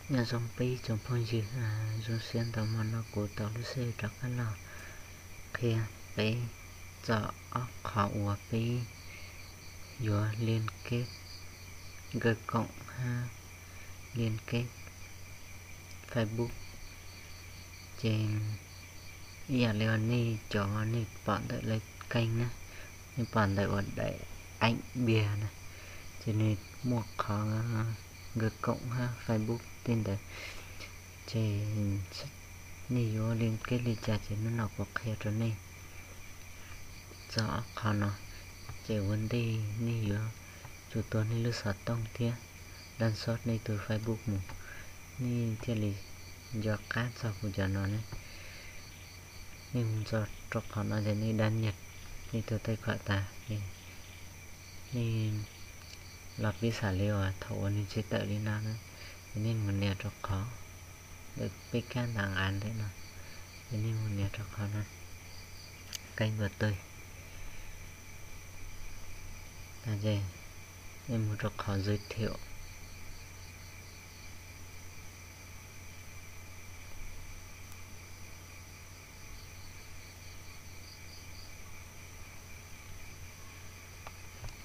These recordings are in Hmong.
Nyob zoo peb tsoom phooj ywg, zoo siab ntau hmo no kuv tau lub sij hawm rov qab los qhia peb txog ob qho uas peb yuav liên kết Google hab liên kết Facebook. Ces ib yam li nej cov nej pom ntawm lawv kênh na, nej pom ntawm uas daim ảnh bìa na, ces nws muaj qhov Google hab Facebook tej ntawd. Ces nej yuav liên kết li cas ces hnub no kuv qhia rau nej txog ob qho no. Ces ua ntej nej yuav tsum tua nej lub xov tooj thiab đăng xuất nej tus Facebook mus, nej thiaj li nco qab txog kuv cov no ne. Nej mus txog rau qhov no ces nej đăng nhập nej tus tài khoản tas, nej los pib xam li uas thaum uas nws tsis tawm li no na, ces nej mus nias rau qhov ntawm peb kab ntav nqav ntawm no, ces nej mus nias rau qhov no, kênh của tôi. Ces nej mus rau qhov giới thiệu.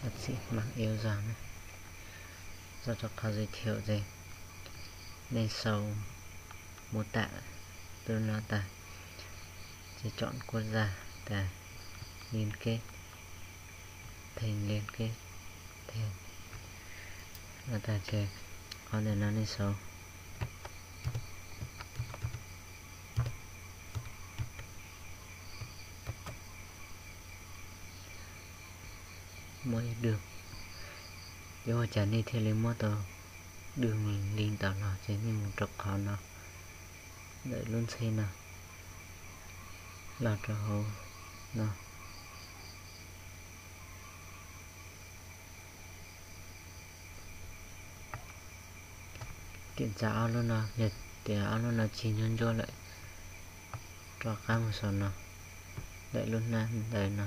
Tab sis mam iv zog na, txog rau qhov giới thiệu ces nej sau mô tả tus no tas, ces chọn quốc gia tas, liên kết, thêm liên kết, thêm no tas ces qhov ntawm no nej sau muaj ib đường. Ces ua cas nej thiaj li muab tau đường link ntawd los, ces nej mus rau qhov no, ntawm lub ntxheb no, los rau hauv no. Kiểm tra ob lub no, yog tias ob lub no tsis ntsuab ntsuab lawm, rov qab mus saum no, ntawm lub hnab ntawd no.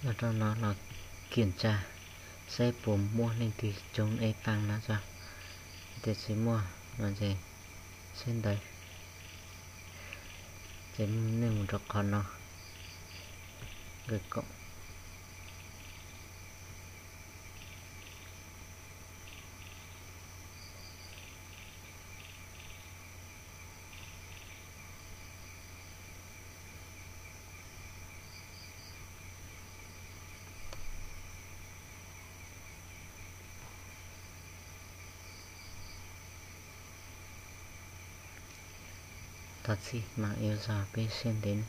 Los rau no los kiểm tra seb puas muaj leej twg trốn eb pang no tso. Tias tsis muaj no ces seb ntawd. Ces nej mus rau qhov no, gửi cộng. Thov txim, mam iv zog peb siab ntev ne.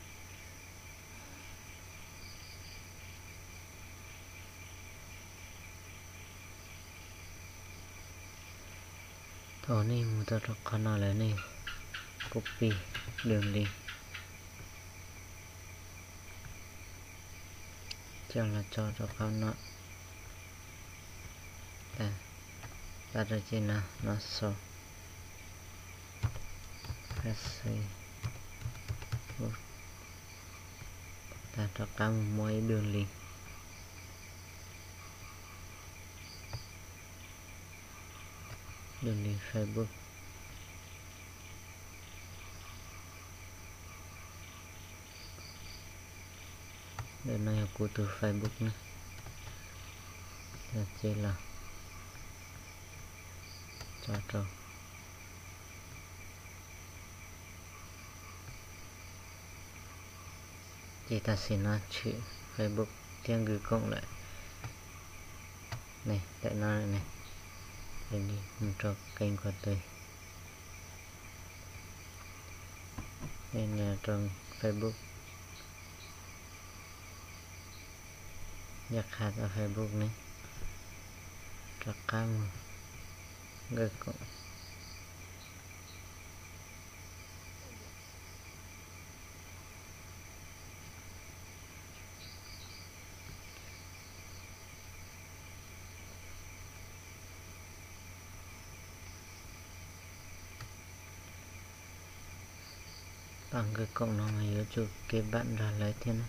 Thaum nej mus tau rau qhov no lawm nej copy đường link coj los tso rau qhov no. Pab rau ces no, no sau Facebook, tas rov qab mus muab ib đường link, đường link Facebook. Ntawm no yog kuv tus Facebook na. Ces los tso rau. Ces tam sim no tshwm Facebook thiab Google lawm. Ntawm no ne, mus rau kênh của tôi. Nias rau Facebook, yog qha tau Facebook ne, rov qab mus Google. Nqe koom no mas yuav tsum kev npam nrog lawv thiab na.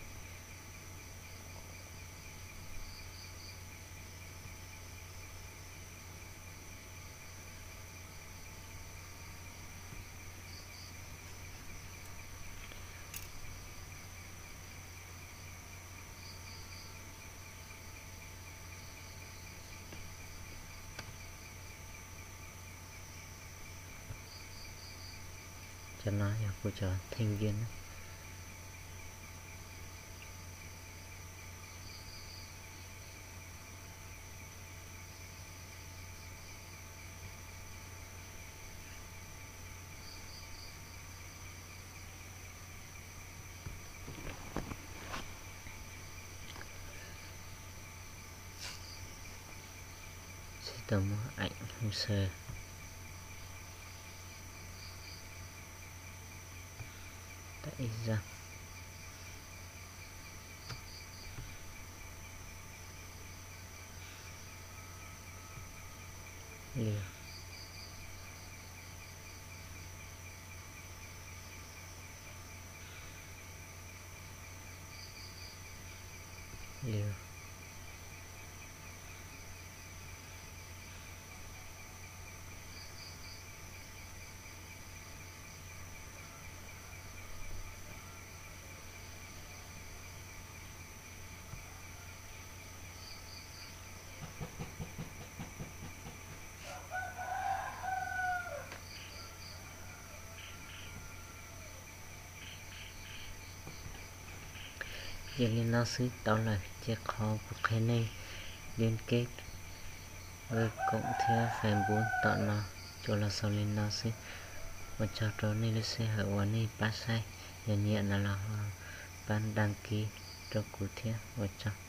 Cov no yog kuv cov theej vias na. Tsis tau muaj aim hauv saw. Tau ib zaj. Liug. Liug. Ces li no xwb tau lawm, ces qhov kuv qhia nej liên kết, nqe koom thiab Facebook tom no tsuas los xaus li no xwb. Ua tsaug rau nej lub sij hawm uas nej pab saib, yog nyiam no los ho pab đăng ký rau kuv thiab, ua tsaug.